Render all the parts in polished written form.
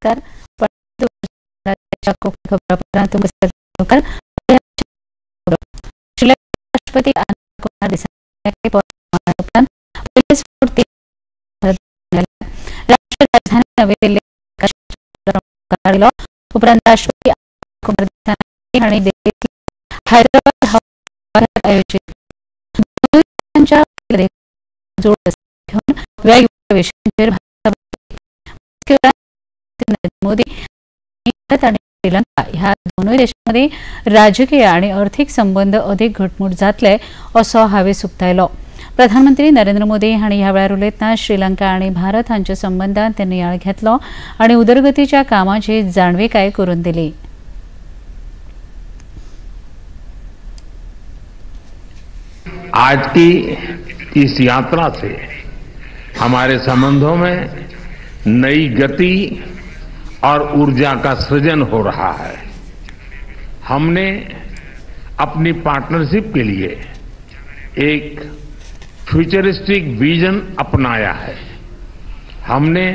नमस्कार. कोंकणी खबरापत्रांत मुखार राष्ट्रपती कुमार उपरांत पयलेच फावट राष्ट्र राजधानी नवी दिल्ली उपरांत राष्ट्रपती कुमार हांणी दिल्लींतल्या हैदराबाद हाऊस आयोजीत जोड घेवन वेगवेगळ्या विशयांचेर नरेंद्र मोदी भारत आणि श्रीलंका ह्या दोनूय देशांमदीं राजकीय आणि अर्थीक संबंद अधिक घटमूट जातले असो हावेस उक्तायलो. प्रधानमंत्री नरेंद्र मोदी हांणी ह्या वेळार उलयतना श्रीलंका आणि भारत हांच्या संबंदान ते नियाळ घेतलो आणि उदरगतीच्या कामाची जाणविकाय करून दिली. आज की इस यात्रा से हमारे संबंधों में नई गति और ऊर्जा का सृजन हो रहा है. हमने अपनी पार्टनरशिप के लिए एक फ्यूचरिस्टिक विजन अपनाया है. हमने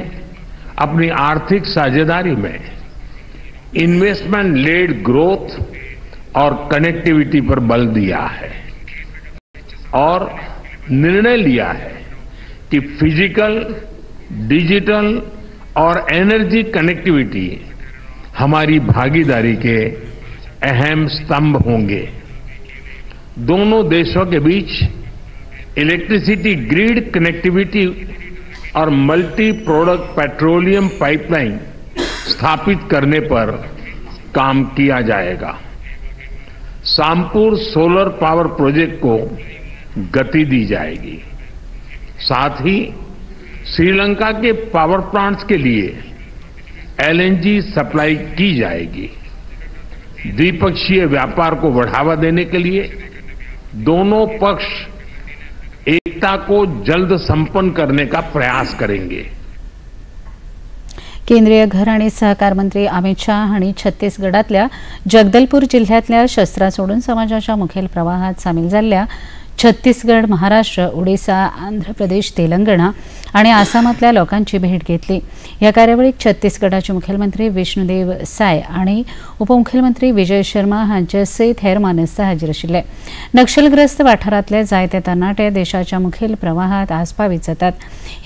अपनी आर्थिक साझेदारी में इन्वेस्टमेंट लेड ग्रोथ और कनेक्टिविटी पर बल दिया है और निर्णय लिया है कि फिजिकल, डिजिटल और एनर्जी कनेक्टिविटी हमारी भागीदारी के अहम स्तंभ होंगे. दोनों देशों के बीच इलेक्ट्रिसिटी ग्रिड कनेक्टिविटी और मल्टी प्रोडक्ट पेट्रोलियम पाइपलाइन स्थापित करने पर काम किया जाएगा. सामपुर सोलर पावर प्रोजेक्ट को गति दी जाएगी. साथ ही श्रीलंका के पावर प्लांट्स के लिए एलएनजी सप्लाई की जाएगी. द्विपक्षीय व्यापार को बढ़ावा देने के लिए दोनों पक्ष एकता को जल्द संपन्न करने का प्रयास करेंगे. केंद्रीय घर आणि सहकार मंत्री अमित शाह हांणी छत्तीसगडातल्या जगदलपूर जिल्ह्यांतल्या शस्त्रां सोडून समाजाच्या मुखेल प्रवाहात सामील जाल्ल्या छत्तीसगड, महाराष्ट्र, ओडिसा, आंध्र प्रदेश, तेलंगणा आणि आसामातल्या लोकांची भेट घेतली. ह्या कार्यावळीक छत्तीसगडाचे मुखेलमंत्री विष्णुदेव साय आणि उपमुखेलमंत्री विजय शर्मा हांचे सयत हेर मानेस्त हाजीर आशिल्ले. नक्षलग्रस्त वाठारांतले जायते तरणाटे देशाच्या मुखेल प्रवाहात आस्पावीत जातात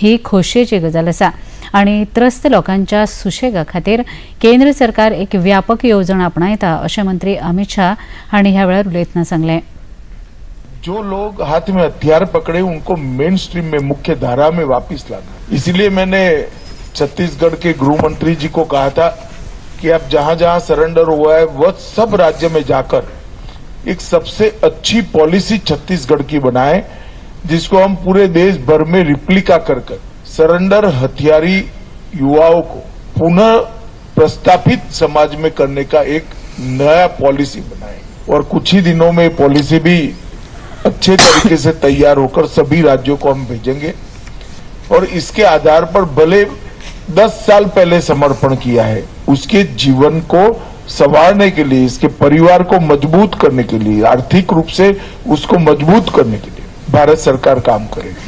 ही खोशयेची गजाल आसा आणि त्रस्त लोकांच्या सुशेगा खातीर केंद्र सरकार एक व्यापक येवजण आपणायता अशें मंत्री अमित शाह हांणी ह्या वेळार उलयतना सांगलें. जो लोग हाथ में हथियार पकड़े उनको मेन स्ट्रीम में, मुख्य धारा में वापस लाना. इसलिए मैंने छत्तीसगढ़ के गृह मंत्री जी को कहा था कि आप जहां जहां सरेंडर हुआ है वह सब राज्य में जाकर एक सबसे अच्छी पॉलिसी छत्तीसगढ़ की बनाए, जिसको हम पूरे देश भर में रिप्लिका कर कर सरेंडर हथियारी युवाओं को पुनः प्रस्तापित समाज में करने का एक नया पॉलिसी बनाए. और कुछ ही दिनों में पॉलिसी भी अच्छे तरीके से तैयार होकर सभी राज्यों को हम भेजेंगे. और इसके आधार पर भले 10 साल पहले समर्पण किया है, उसके जीवन को संवारने के लिए, इसके परिवार को मजबूत करने के लिए, आर्थिक रूप से उसको मजबूत करने के लिए भारत सरकार काम करेगी.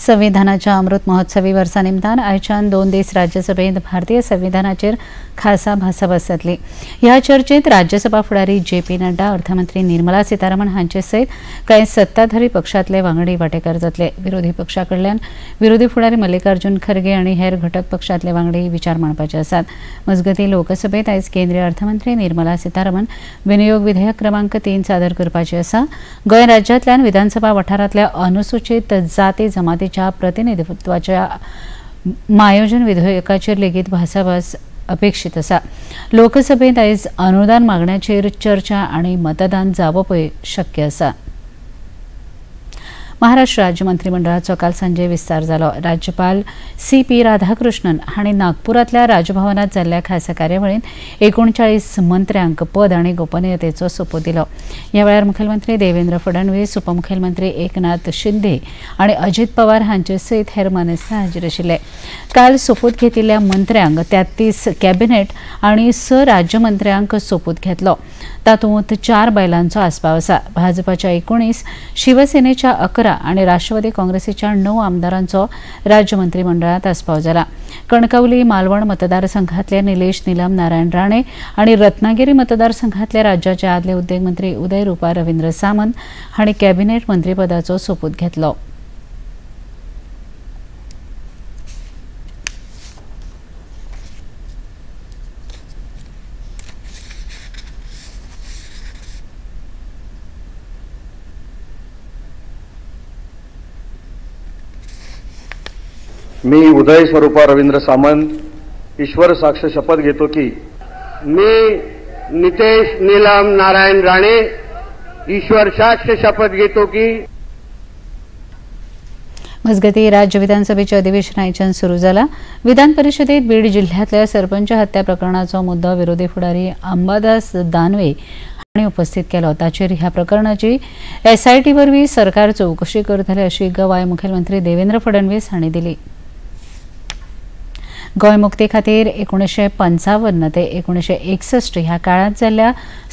संविधानाच्या अमृत महोत्सवी वर्सा निमतान आयच्यान 2 दीस राज्यसभेंत भारतीय संविधानाचेर खासा भासाभास जातली. ह्या चर्चेत राज्यसभा फुडारी जे पी नड्डा, अर्थमंत्री निर्मला सीतारामन हांचे सयत कांय सत्ताधारी पक्षांतले वांगडी वांटेकार जातले. विरोधी पक्षा कडल्यान विरोधी फुडारी मल्लिकार्जुन खरगे आनी हेर घटक पक्षांतले वांगडी विचार मांडपाचे आसात. मजगतीं लोकसभेत आयज केंद्रीय अर्थमंत्री निर्मला सीतारामन विनियोग विधेयक क्रमांक 3 सादर करपाचे आसा. गोंय राज्यांतल्यान विधानसभा वाठारांतल्या अनुसूचित जाती जमातीच्या प्रतिनिधित्वाच्या मायोजन विधेयकाचेर लेगीत भासाभास अपेक्षित आसा. लोकसभेत आयज अनुदान मागण्याचेर चर्चा आनी मतदान जावपूय शक्य आसा. महाराष्ट्र राज्य मंत्रिमंडळाचो काल सांजे विस्तार जालो. राज्यपाल सी पी राधाकृष्णन हांणी नागपुरांतल्या राजभवनात जाल्ल्या खासा कार्यावळींत 39 मंत्र्यांक पद आनी गोपनीयतेचो सोपूत दिलो. ह्या वेळार मुखेलमंत्री देवेंद्र फडणवीस, उपमुखेलमंत्री एकनाथ शिंदे आनी अजित पवार हांचे सयत हेर मानेस्त हाजीर आशिल्ले. काल सोपूत घेतिल्ल्या मंत्र्यांक 33 कॅबिनेट आनी 6 राज्यमंत्र्यांक सोपूत घेतलो. तातूंत 4 बायलांचो आस्पाव आसा. भाजपाच्या 19, शिवसेनेच्या 11 11 आनी राष्ट्रवादी काँग्रेसीच्या 9 आमदारांचो राज्य मंत्रिमंडळात आस्पाव जाला। कणकवली मालवण मतदारसंघातले निलेश निलम नारायण राणे आनी रत्नागिरी मतदारसंघातले राज्याचे आदले उद्देग मंत्री उदय रुपा रवींद्र सामंत हांणी कॅबिनेट मंत्रीपदाचो सोपूत घेतलो। मी उदय स्वरूपा रवींद्र सामंत ईश्वर साक्ष शपथ घेतो की मी नितेश नीलम नारायण राणे ईश्वर साक्ष शपथ घेतो की। मजगती राज्य विधानसभेचे अधिवेशन आयच्यान सुरू जाला। विधान परिषदेत बीड जिल्ह्यातल्या सरपंच हत्या प्रकरणाचो मुद्दो विरोधी फुडारी अंबादास दानवे हांणी उपस्थित केलो। ताचेर ह्या प्रकरणाची एसआयटी वरवीं सरकार चवकशी करतले अशी गवाय मुखेलमंत्री देवेंद्र फडणवीस हांणी दिली। गोंय मुक्ती खातीर 1955 ते 1961 ह्या काळांत जाल्ल्या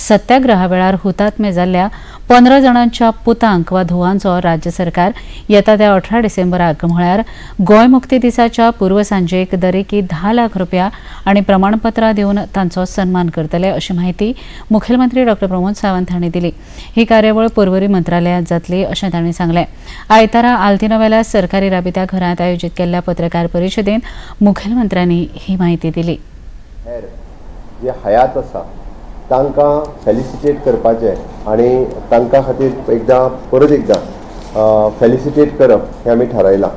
सत्याग्रहा वेळार हुतात्मे जाल्ल्या 15 जाणांच्या पुतांक वा धुवांचो राज्य सरकार येता त्या 18 डिसेंबराक म्हळ्यार गोंय मुक्ती दिसाच्या पूर्वसांजेक दरेकी 10 लाख रुपया आनी प्रमाणपत्रां दिवन तांचो सन्मान करतले अशी म्हायती मुखेलमंत्री डॉ प्रमोद सावंत हांणी दिली। ही कार्यावळ पर्वरी मंत्रालयांत जातली अशें तांणी सांगलें। आयतारा आल्तिनोवेल्या सरकारी राबित्या घरांत आयोजीत केल्ल्या पत्रकार परिशदेंत मुखेलमंत्र्यांनी ही माहिती दिली। जे हयात आसा तांकां फेलिसिटेट करपाचें आनी तांकां खातीर एकदां परत एकदां फेलिसिटेट करप हें आमी थारायलां।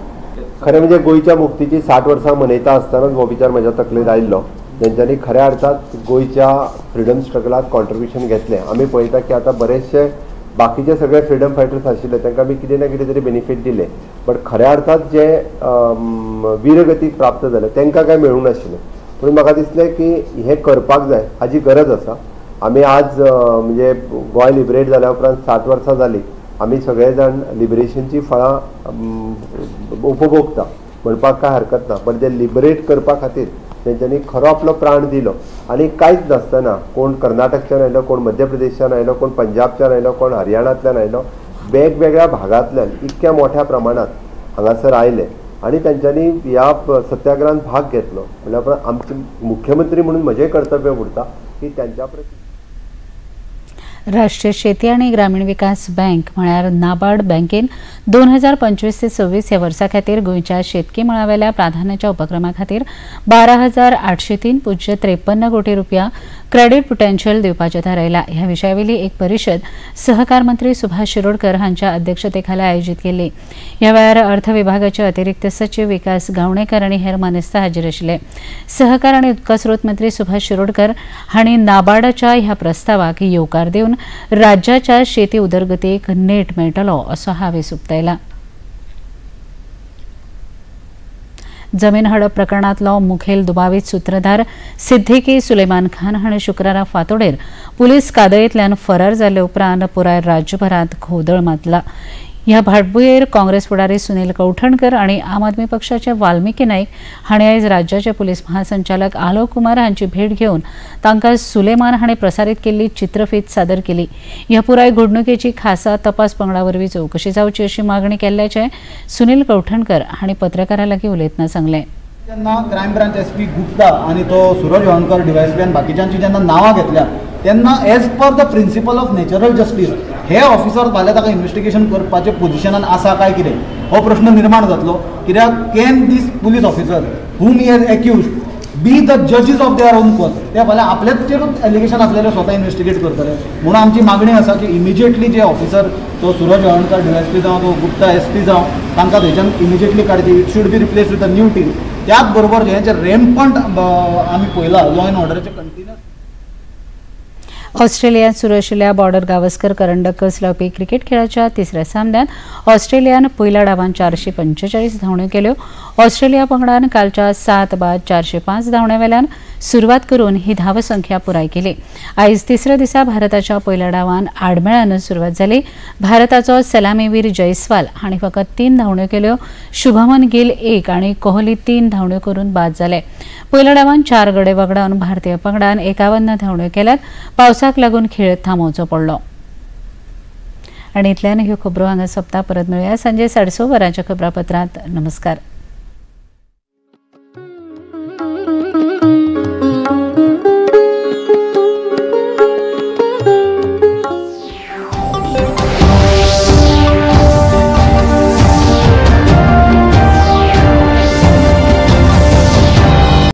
खरें म्हणजे गोंयच्या मुक्तीची 60 वर्सां मनयता आसतनाच हो विचार म्हज्या तकलेंत आयिल्लो। तेंच्यांनी खऱ्या अर्थात गोंयच्या फ्रिडम स्ट्रगलांत कॉन्ट्रिब्युशन घेतलें। आमी पळयता की आतां बरेचशे बाकीचे सगळे फ्रिडम फायटर्स आशिल्ले तांकां आमी कितें ना कितें तरी बेनिफीट दिले, बट खऱ्या अर्थात जे वीरगतीक प्राप्त जाले तांकां कांय मेळूंक नाशिल्लें। पूण म्हाका दिसलें की हें करपाक जाय, हाजी गरज आसा। आमी आज म्हणजे गोंय लिबरेट जाल्या उपरांत 60 वर्सां जालीं, आमी सगळे जाण लिबरेशनची फळां उपभोगता म्हणपाक कांय हरकत ना, बट ते लिबरेट करपा खातीर तेंच्यांनी खरो आपलो प्राण दिलो आनी कांयच नासतना कोण कर्नाटकच्यान आयलो, कोण मध्य प्रदेशच्यान आयलो, कोण पंजाबच्यान आयलो, कोण हरियाणांतल्यान आयलो, वेगवेगळ्या भागांतल्यान इतक्या मोठ्या प्रमाणांत हांगासर आयले आनी तेंच्यांनी ह्या सत्याग्रहांत भाग घेतलो। म्हणल्यार उपरांत आमचे मुख्यमंत्री म्हणून म्हजें कर्तव्य उरता की तेंच्या प्रती राष्ट्रीय शेती आणि ग्रामीण विकास बँक म्हळ्यार नाबार्ड बँकेन 2025 ते 26 ह्या वर्सा खातीर गोंयच्या शेतकी मळावेल्या प्राधान्याच्या उपक्रमा खातीर 12,803.53 कोटी रुपया क्रेडीट पोटेन्शियल दिवपाचें थारायलां। ह्या विशयावेली एक परिशद सहकार मंत्री सुभाष शिरोडकर हांच्या अध्यक्षतेखाला आयोजीत केल्ली। ह्या वेळार अर्थ विभागाचे अतिरिक्त सचिव विकास गावणेकर आनी हेर मानेस्त हाजीर आशिल्ले। सहकार आनी उदका स्रोत मंत्री सुभाष शिरोडकर हांणी नाबार्डाच्या ह्या प्रस्तावाक येवकार दिवन राज्याच्या शेती उदरगतीक नेट मेळटलो असो हावेस उक्तायला। जमीन हडप प्रकरणांतलो मुखेल दुबावीत सूत्रधार सिद्दीकी सुलेमान खान हाणें शुक्रारा फांतोडेर पुलीस कादयेंतल्यान फरार जाले उपरांत पुराय राज्यभरांत खोदळ मातला। ह्या फाटभुंयेर काँग्रेस फुडारी सुनील कवठणकर आनी आम आदमी पक्षाचे वाल्मिकी नाईक हांणी आयज राज्याचे पुलीस महासंचालक आलोक कुमार हांची भेट घेवन तांकां सुलेमान हाणें प्रसारीत केल्ली चित्रफीत सादर केली। ह्या पुराय घडणुकेची खासा तपास पंगडा वरवीं चवकशी जावची अशी मागणी केल्ल्याचें सुनील कवठणकर हांणी पत्रकारां लागीं उलयतना सांगलें। जेन्ना crime branch S P Gupta आनी तो सुरज होळकर डीवायएसपी आनी बाकीच्यांची जेन्ना नांवां घेतल्या तेन्ना as per the principle of natural justice हे ऑफिसर फाल्यां ताका इन्वेस्टिगेशन करपाचे पोजिशनान आसा काय कितें हो प्रश्न निर्माण जातलो। कित्याक can this police officer whom he has accused be the जजीस of their own cause, ते फाल्यां आपल्याचेरूच एलिगेशन आसलेले स्वता इन्वेस्टिगेट करतले। म्हणून आमची मागणी आसा की इमिजिएटली जे ऑफिसर तो सुरज होळकर डीवायएसपी जावं तो गुप्ता एस पी जावं तांकां थंयच्यान इमिजिएटली काडची। It should be replace with a new team. त्याच बरोबर जे रेम्पंट आमी पळयला लॉ एंड ऑर्डराचे कंटिन्युअस। ऑस्ट्रेलियांत सुरू आशिल्ल्या बॉर्डर गावस्कर करंडक कस लावपी क्रिकेट खेळाच्या तिसऱ्या सामन्यांत ऑस्ट्रेलियान पयल्या डावान 445 धांवड्यो केल्यो। ऑस्ट्रेलिया पंगडान कालच्या 7 बाद 405 धांवड्या वेल्यान सुरवात करून ही धांवसंख्या पुराय केली। आयज तिसऱ्या दिसा भारताच्या पयल्या डावान आडमेळ्यान सुरवात जाली। भारताचो सलामीवीर जयस्वाल हांणी फकत 3 धांवड्यो केल्यो। शुभमन गिल 1 आनी कोहली 3 धांवड्यो करून बाद जाले। पयल्या डावान 4 गडे वगडावन भारतीय पंगडान 51 धांवड्यो केल्यात। पावसाक लागून खेळ थांबोवचो पडलो। आनी इतल्यान ह्यो खबरो हांगा सोंपता. परत मेळुया सांजे 6:30 वरांच्या खबरापत्रांत. नमस्कार.